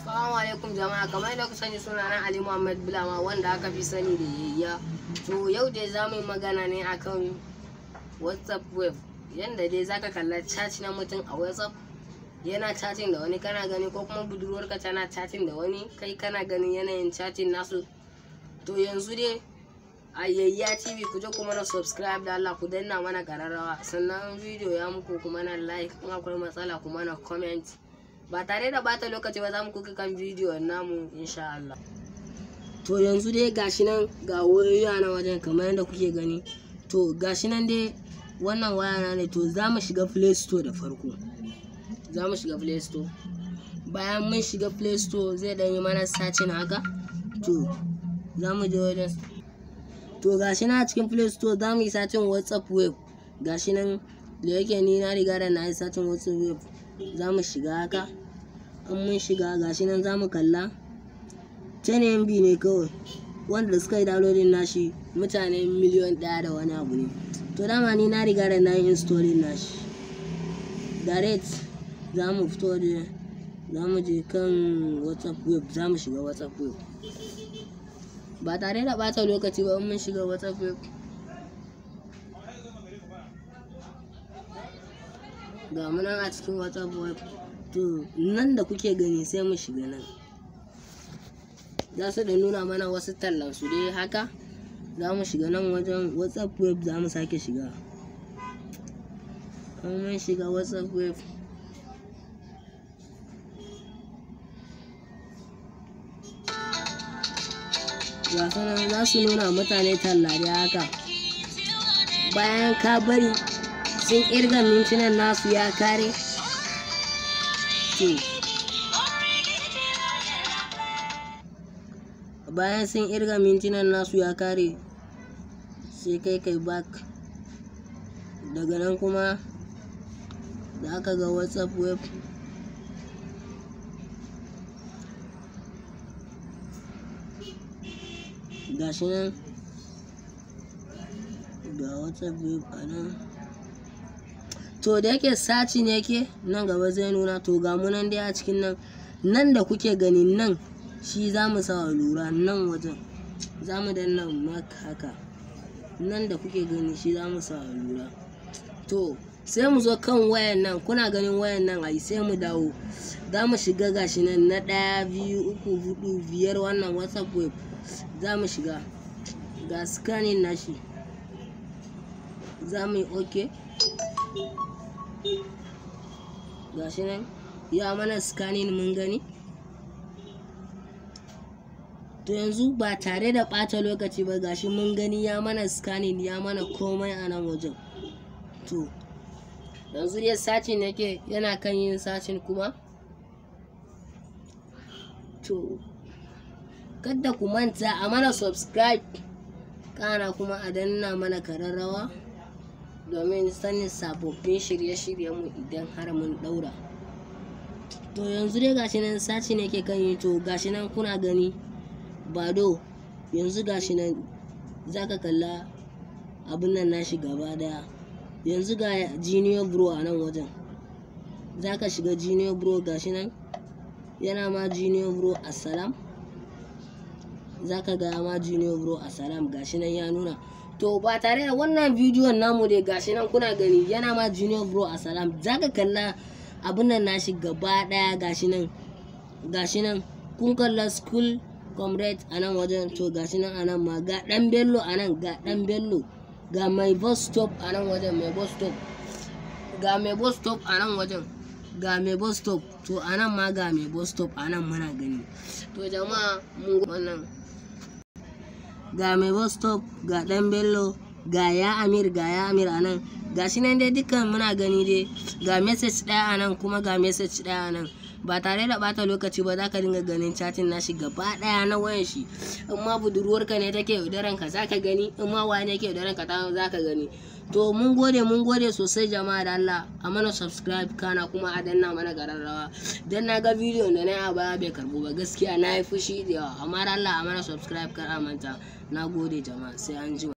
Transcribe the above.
Assalamu alaikum jama'a, kamar yadda ku sani sunana Ali Muhammad Bulama wanda aka fi sani da Yayya. To yau dai za mu yi magana ne akan WhatsApp web. Yanda dai zaka kalla chat na mutum a WhatsApp yana chatting da wani kana gani, ko kuma budurwarka tana chatting da wani kai kana ganin yanayin chatting nasu. To yanzu dai a Yayya TV ku je ku mana subscribe da Allah, ku danna mana kararrawa, sannan video ya muku ku mana like, in akwai matsala ku mana comment. Ba tare da bata lokaci ba za mu kuka kan bidiyon namu insha Allah. To yanzu dai gashi nan ga wayoyi na wajen kamar yadda kuke gani. To gashi nan dai wannan waya na ne. To za mu shiga Play Store da farko. Za mu shiga Play Store. Bayan mun shiga Play Store zai dan yi mana searching haka. To za mu je wajen. To gashi nan a cikin Play Store za mu yi searching WhatsApp web. Gashi nan da yake ni na riga da na yi searching WhatsApp web. Za mu shiga haka. In mun shiga gashi nan za mu kalla 10 MB ne kawai wanda suka yi downloading nashi mutane 1,000,000 da wani abu ne. To dama ni na riga da na yi installing nashi. Direct za mu fito da za mu je kan WhatsApp web, za mu shiga WhatsApp web. Ba tare da ɓata lokaci ba in mun shiga WhatsApp web, ga mu nan a cikin WhatsApp web. To nan da kuke gani sai mu shiga nan. Za su da nuna mana wasu tallan su dai haka. Za mu shiga nan wajen WhatsApp web, za mu sake shiga. In mun shiga WhatsApp web, ga su nan za su nuna mutane talla dai haka. Bayan ka bari sun ƙirga mintunan nasu ya kare. To bayan sun ƙirga mintunan nasu ya kare sai kai back. Daga nan kuma da aka ga WhatsApp web, gashi nan ga WhatsApp web a nan. To da yake searching yake nan gaba zai nuna. To ga mu nan dai a cikin nan, nan da kuke gani nan shi za mu sa lura. Nan wajen za mu danna mark haka. Nan da kuke gani shi za mu sa lura. To sai mu zo kan wayan nan, kuna ganin wayan nan ai, sai mu dawo. Za mu shiga gashi nan na 1, 2, 3, 4, 5 wannan WhatsApp web za mu shiga. Ga scanning nashi. Za mu yi okay. Gashi nan ya mana scanning mun gani. To yanzu ba tare da ɓata lokaci ba gashi mun gani ya mana scanning, ya mana komai a nan wajen. To yanzu dai searching yake, yana kan yin searching kuma. To kada ku manta a mana subscribe, kana kuma a danna mana kararrawa domin sanin sababbin shirye-shiryenmu idan har mun ɗaura. To yanzu dai gashi nan searching yake kan yi. To gashi nan kuna gani bado. Yanzu gashi nan zaka kalla abun nan nashi gaba daya. Yanzu ga Junior Bro a nan wajen. Zaka shiga Junior Bro, gashi nan yana ma Junior Bro assalam. Zaka ga ma Junior Bro assalam, gashi nan ya nuna. To ba tare da wannan bidiyon namu dai gashi nan kuna gani yana ma Junior Bro assalam. Zaka kalla abun nan nashi gaba daya gashi nan. Gashi nan kun kalla school comrade a nan wajen. To gashi nan a nan ma ga ɗan Bello a nan, ga ɗan Bello, ga mai bus stop a nan wajen, mai bus stop, ga mai bus stop a nan wajen, ga mai bus stop. To a nan ma ga mai bus stop a nan muna gani. To jama'a mun wannan ga mai bus stop, ga ɗan Bello, ga ya Amir, ga ya Amir a nan. Gashi nan dai dukkan muna gani dai ga message ɗaya a nan kuma ga message ɗaya a nan. Ba tare da ɓata lokaci ba za ka dinga ganin chatting nashi gaba ɗaya na wayan shi. In ma budurwarka ne take yaudaran ka za ka gani, in ma waye ne yake yaudaran ka za ka gani. To mun gode, mun gode sosai jama'a da Allah a mana subscribe kana kuma a danna mana kararrawa. Dan na ga bidiyon da na yi a baya bai karɓu ba gaskiya, na yi fushi da yawa, amma da Allah a mana subscribe kar a manta. Na gode jama'a, sai an jima.